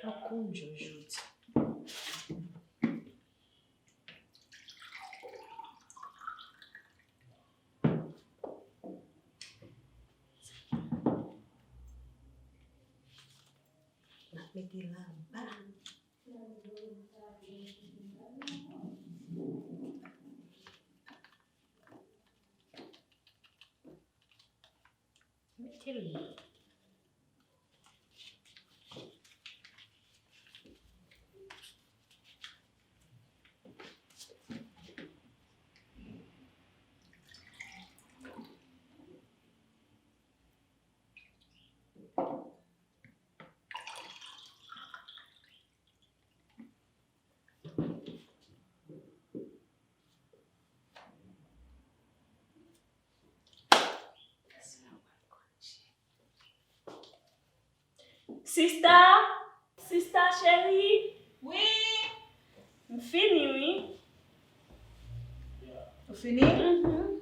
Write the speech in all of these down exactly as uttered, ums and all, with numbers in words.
Tankou m jodi. N ap mete l anba. Mete l. Sista, sista cheri. Wi. M fini, wi. Ou fini? Mhm.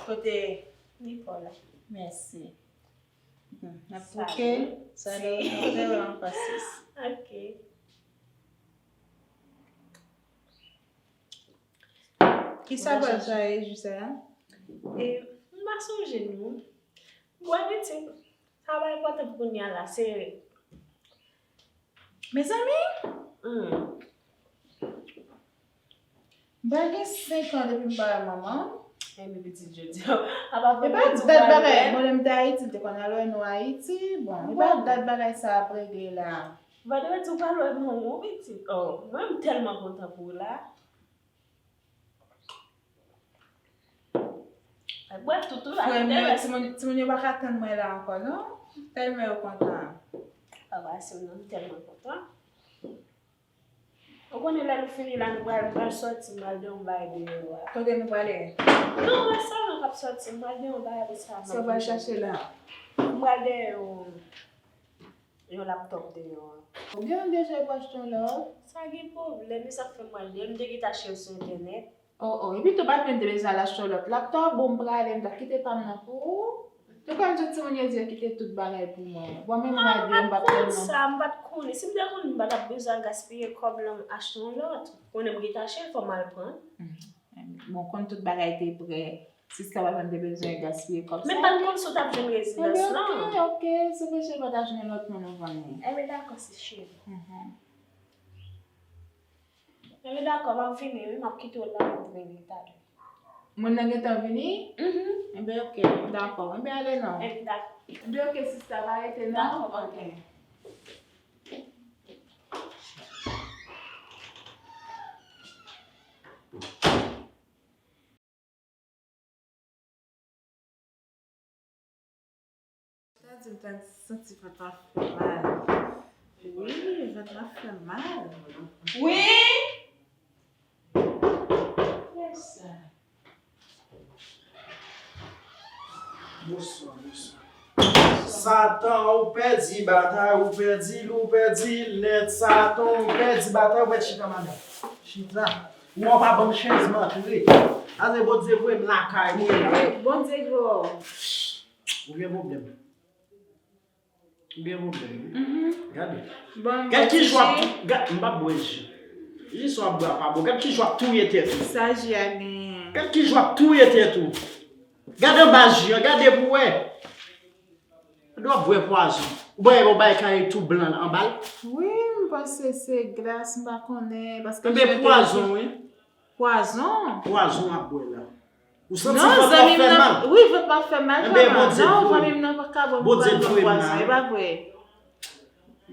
Kote? Li pa la. Mèsi. Hmm, n ap twouke. Sa yo, n ap fè ankò sis. Ok. Kisa pral chaje jis la? E, m pa sonje non. Bwè pitit. Sa pa enpòtan pou kounye a la, se Mezanmi! Hmm. M pral gen senk an depi m pa wè manman m. Enben pitit jodi a. Apa e pa dat bagay, bon, lè m te Ayiti, m te konn al wè nou Ayiti. Bon, e pa dat bagay sa ap regle la. Vandredi ou pral wè manman w pitit. Oh, mwen m tèlman kontan pou ou la. Bwè toutou la. Frè m yo, timoun, timoun yo pa ka tann mwen la ankò non. Tèlman yo kontan. Papa se ou nan m tèlman kontan. Ou konnen lè nou fini la nou pral, pral sòti, m pral de yon bagay deyò a. Kote nou prale? Non, mwen sèlman k ap sòti, m pral de yon bagay pou sa. Sa w pral chache la? M pral de yon Yon laptòp deyò a. Oubyen w deja pral achte yon lòt? Sa gen pwoblèm, e sa k fè m pral deyò. M te gentan achte l sou entènèt. Oh, oh, epi tou pa t menm te bezwen al achte yon lòt laptòp, bon, m prale, m t ap kite pa m nan pou ou. Ou konn jan timoun yo di yo kite tout bagay pou mwen. Bon, menm m pral deyò, m p ap tèlman. Sa, m pa t konnen. Si m te konnen, m pa t ap bezwen al gaspiye kòb lan achte yon lòt. Konnen m gentan achte l, fò m al pran. Bon, konn tout bagay te prè. Sista pa menm te bezwen gaspiye kòb sa. Men m pa t konn si w t ap jwenn rezidans lan. Enben, ok, ok, si w preche pa ta jwenn lòt moun ou vann li. Enben, dakò, sis cheri. Mhm. Enben, dakò, m ap vini, wi, m ap kite w la, m ap vini talè. Moun nan gentan vini? Mhm. Enben, ok, dakò. Enben, ale non. Enben, dakò. Enben, ok, sista, pa rete non. Dakò, ok. Ta di m ta santi vant la fè mal. Wi, vant la fè mal. Wi! Kiyès sa? Bonswa, bonswa. Satan, ou pèdi batay, ou pèdi l, ou pèdi l nèt. Satan, ou pèdi batay, ou mèt chita, madanm. Chita. Ou pa ban m chèz m antre. Ase Bondye voye m lakay mwen la. Bondye voye w. Ou gen pwoblèm. Ou gen pwoblèm, wi. Mhm. Gade. Bon, gad ki jan w ap tou-, gad, m p ap bwè ji. Ji sa w ap bwè a pa bon. Gad ki jan w ap touye tèt ou. Sa ji a genyen? Gad ki jan w ap touye tèt ou. Gad anba ji an, gade pou w wè. Ou dwe ap bwè pwazon. Ou bwè yon bagay kare tou blan anba l. Wi, m panse se glas, m pa konnen, paske... Enben, pwazon, wi. Pwazon? Pwazon w ap bwè la. Ou santi vant w ap fè mal? Wi, vant m ap fè mal. Enben, Bondye voye m. Non, zanmi m nan pa ka ban m pwazon, e pa vre.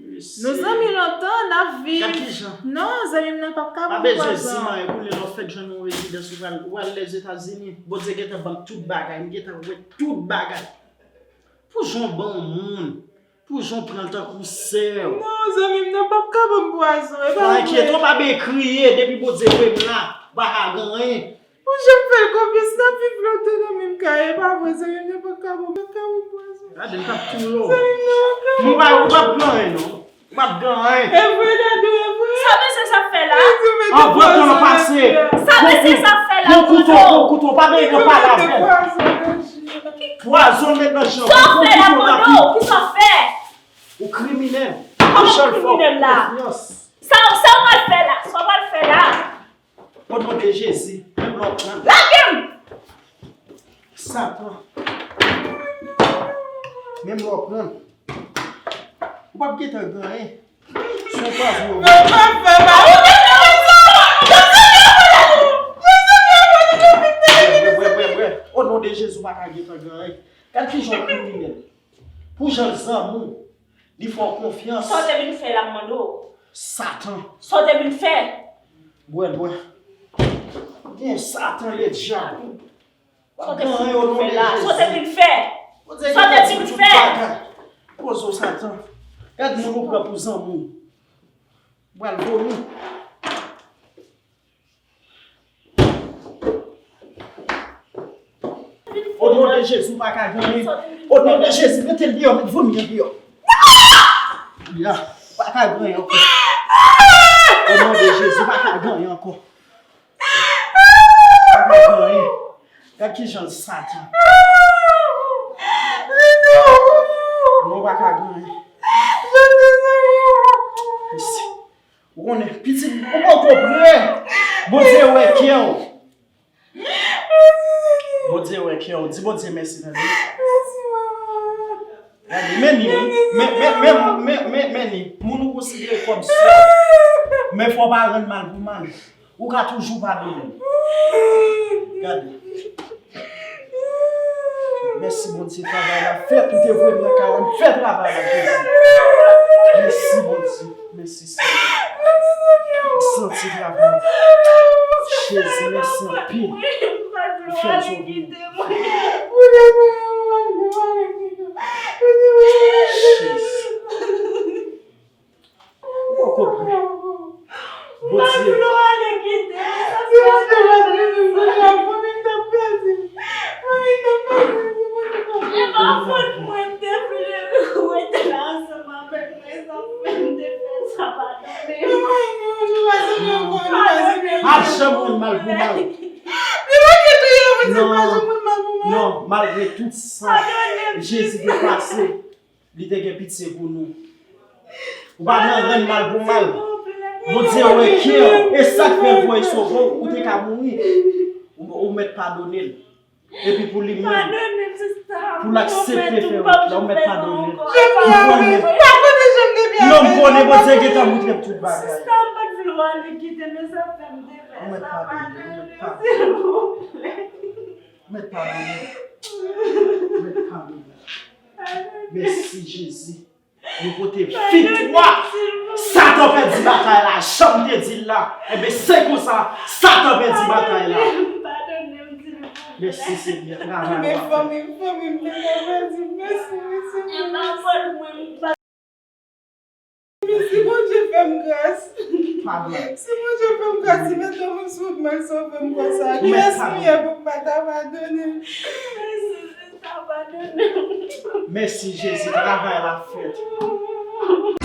Nou zanmi lontan, n ap viv. Gad ki jan. Non, zanmi m nan p ap ka ban m pwazon. Pa bezwen di m anyen, kounye a lè w fèk jwenn yon rezidans, ou pral, ou al Lèzetazini. Bondye gentan ban m tout bagay, m gentan wè tout bagay. Pou jan w ban yon moun, pou jan w pran l tankou sè w. Non, zanmi m nan p ap ka ban m pwazon, e pa vre. Pa enkyete w, pa byen kriye, depi Bondye voye m la, ou pa ka gen anyen. Pou jan m fè l konfyans, n ap viv lontan nan menm kay, e pa vre, zanmi m nan p ap ka ban m, p ap ka ban m pwazon. Gade, m t ap touye w. Zanmi m nan p ap ka ban m pwazon. Ou p ap, ou p ap gen anyen, non. Ou p ap gen anyen. E vre, Dadou, e vre. Sa mesye sa fè la? Anvan tan an pase. Sa mesye sa fè la, Bodo? Pran kouto, pran kouto, pa bezwen pale avè m. Pwazon l met nan ji an. Sa w fè la, Bodo? Kisa w fè? Ou kriminèl. Kòman Jan l fè w konfyans. Sa, sa w pral fè la? Sa w pral fè la? O non de Jezi, menm lè w pran. Lage m! Satan. Menm lè w pran. Ou p ap gentan gen anyen. Si w pa vle w. Fè pa, fè pa. Bwè, bwè, bwè, bwè. O non de Jezi, ou pa ka gentan gen anyen. Gad kijan w kriminèl. Pou jan l zanmi w, li fè w konfyans. Sa w te vin fè la, m mande w? Satan. Sa w te vin fè? Bwè, bwè. Gen Satan, le dyab. Sa w te vin fè la? Sa w te vin fè? Sa w te vin fè? Poze w, Satan. Gad moun ou pran pou zanmi w. Ou pral vomi. O non de Jezi, ou pa ka gen anyen. O non de Jezi, mete l deyò, mete vomi an deyò. Ya, ou pa ka gen anyen ankò. O non de Jezi, ou pa ka gen anyen ankò. Ou pa ka gen anyen. Gad kijan l Satan. Non, ou pa ka gen anyen. Mèsi. Ou konnen, pitit, ou poko prè. Bondye wè kè w. Bondye wè kè w. Di Bondye mèsi, tande. Gade, men ni, wi. Men, men, men, men, men, men ni. Moun ou konsidere kòm sè w. Men fò w pa rann mal pou mal. Ou ka toujou padone l. Gade. Mèsi, Bondye, travay la fèt. Ou te voye m nan kay la, m fè travay la, Jezi. Mèsi, Bondye. Mèsi, Senyè. M santi travay la. Jezi, mèsi anpil. Ou fè m sove. Jezi. Ou poko prè. Bondye. Ap janm rann mal pou mal. Non, non, malgre tout sa Jezi te pase. Li te gen pitye pou nou. Ou pa nan rann mal pou mal. Bondye wè kè w. E sa k fè l voye sove w. Ou te ka mouri. Ou, ou mèt padone l. Epi pou li menm, pou l aksepte fè wout la, ou mèt padone l. Ou konnen. Non, m konnen Bondye gentan moutre m tout bagay. Ou mèt padone l. Ou mèt padone l. Ou mèt padone l. Ou mèt padone l. Mèsi, Jezi. Nou pote viktwa. Satan pèdi batay la, jan m te di l la. Enben, se konsa, Satan pèdi batay la. Mèsi, Senyè, travay w ap fè. Mèsi, Bondye, fè m gras. Padon. Si Bondye fè m gras, li mete moun sou wout mwen, sove m konsa. Kiyès m ye pou m pa ta padone? Mèsi, Jezi, travay la fèt.